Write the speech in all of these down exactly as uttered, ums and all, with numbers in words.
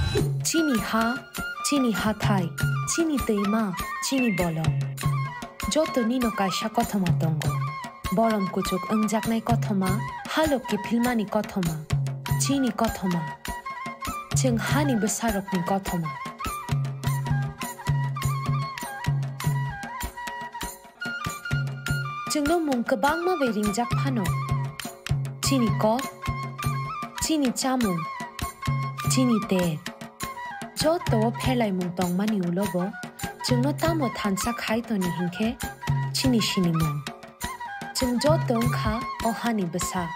Chini ha, chini hathai, chini twima, chini bolong. Joto nino kaisa kothoma tongo. Borom kuchuk wngjaknai kothoma, halok kiphilmani kothoma. Chini kothoma. Chwng hani bwsarokni kothoma. Chwngno mung kwbangma bai ringjak phano. Chini kok, chini chamung, chini ter. Joto o pherlaimung tongmani ulo bo chwngno tamo thansa khai toni hinkhe chini sinimung. Chwng joto wngkha o hani bwsa.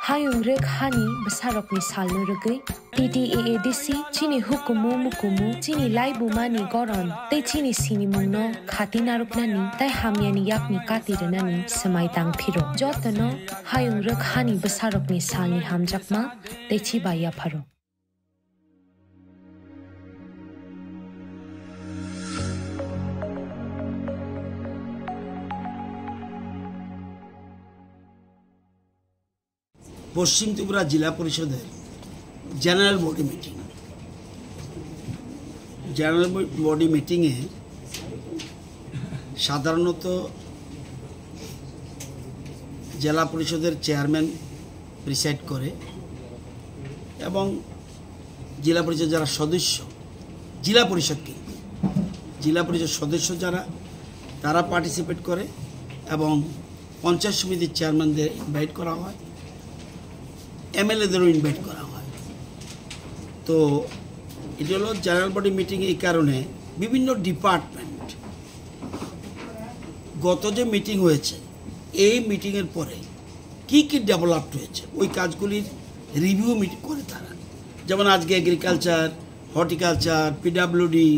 Hayung rwk hani bwsarokni salno rwgwi T T A A D C chini hukumu mukumu, chini laibumani goron tei chini sinimungno khati narwknani tei hamyani yakni kati rwnani swmai tang phiro. Jotono hayung rwk hani bwsarokni salni hamjakma tei chiba yapharo. পশ্চিম ত্রিপুরা জেলা পরিষদের general body meeting. General body মিটিংয়ে সাধারণত জেলা পরিষদের chairman preside করে এবং জেলা পরিষদ যারা সদস্য, জেলা পরিষদ কি, জেলা পরিষদ সদস্য যারা, তারা পার্টিসিপেট করে এবং পঞ্চায়েত সমিতির চেয়ারম্যানদের ইনভাইট করা হয়, এমএলএদেরও ইনভাইট করা হয়। তো এটা হলো জেনারেল বডি মিটিং। এই কারণে বিভিন্ন ডিপার্টমেন্ট, গত যে মিটিং হয়েছে, এই মিটিংয়ের পরে কি কি ডেভেলপড হয়েছে, ওই কাজগুলির রিভিউ মিটিং করে তারা। যেমন আজকে agriculture, horticulture, PWD,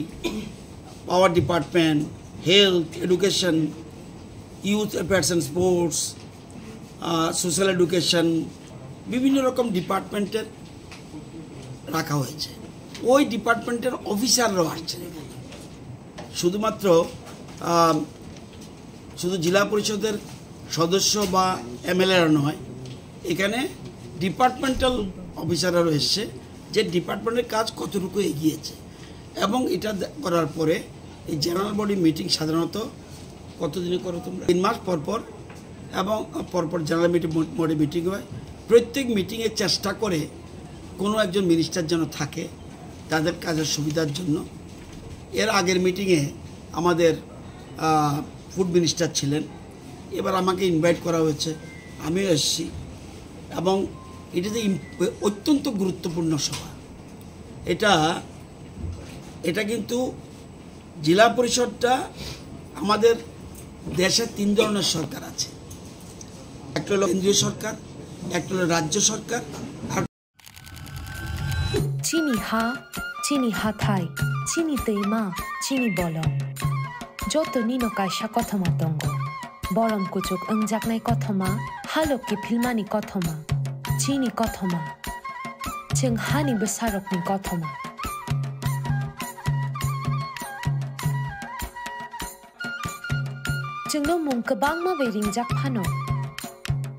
power department, health, education, youth affairs and sports, social education, বিভিন্ন রকম ডিপার্টমেন্টের রাখা হয়েছে। ওই ডিপার্টমেন্টের অফিসাররাও আসছেন এখানে। শুধুমাত্র আহ, শুধু জেলা পরিষদের সদস্য বা এমএলএরা নয়, এখানে ডিপার্টমেন্টাল অফিসাররাও এসছে, যে ডিপার্টমেন্টের কাজ কতটুকু এগিয়েছে। এবং এটা দে-, করার পরে এই জেনারেল বডি মিটিং সাধারণত কতদিনে করো তোমরা? তিন মাস পর পর এবং পর পর জেনারেল মিটিং, বডি মিটিং হয়। প্রত্যেক মিটিংয়ে চেষ্টা করে কোনো একজন মিনিস্টার যেন থাকে তাদের কাজের সুবিধার জন্য। এর আগের মিটিংয়ে আমাদের, আহ, ফুড মিনিস্টার ছিলেন, এবার আমাকে ইনভাইট করা হয়েছে, আমিও এসেছি। এবং এটা যে ইম-, অত্যন্ত গুরুত্বপূর্ণ সভা। এটা, এটা কিন্তু জেলা পরিষদটা, আমাদের দেশে তিন ধরনের সরকার আছে, একটা হলো কেন্দ্রীয় সরকার, একটা হলো রাজ্য সরকার, আর Chini ha, chini hathai, chini twima, chini bolong. Joto nino kaisa kothoma tongo. Borom kuchuk wngjaknai kothoma, halok kiphilmani kothoma. Chini kothoma. Chwng hani bwsarokni kothoma. Chwngno mung kwbangma bai ringjak phano.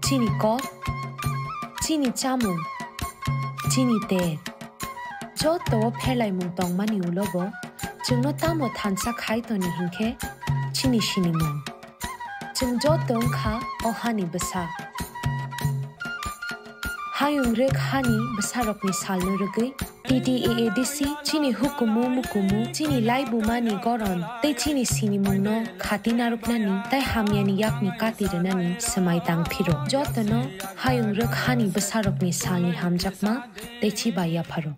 Chini kok, chini chamung, chini ter. Joto o pherlaimung tongmani ulo bo chwngno tamo thansa khai toni hinkhe chini sinimung. Chwng joto wngkha o hani bwsa. Hayung rwk hani bwsarokni salno rwgwi T T A A D C chini hukumu mukumu, chini laibumani goron tei chini sinimungno khati narwknani tei hamyani yakni kati rwnani swmai tang phiro. Jotono hayung rwk hani bwsarokni salni hamjakma tei chiba yapharo.